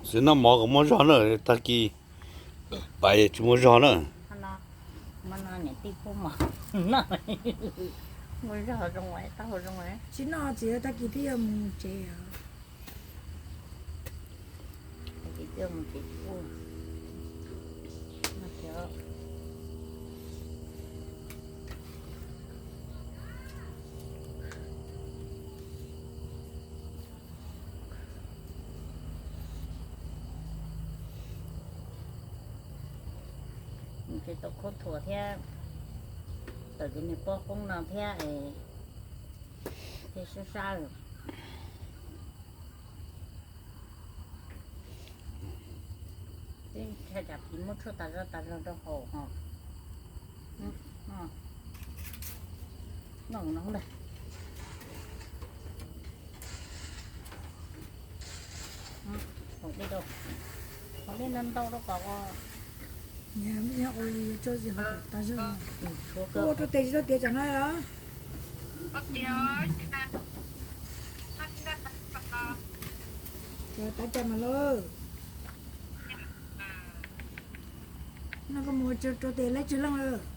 Txiv noj mov kom muaj zog na, tag kis pais tsis muaj zog na. Tsis noj txiv, tag kis twb yuav mus tsev. Tsis tau khaub thuas thiab, tawm cov niag pob qoob no thiab, thiaj sab sab lawm. Twb tsam phim muab tshuaj tas zog tas zog rau haus ho. Noj no ntag. Haus dej rau, haus dej ntau ntau rau kom ua, ua rau tes tsis tau tiav tsam no los. Tav cas mas lauj. No koj mus rau tes leb tsawg leej lawm?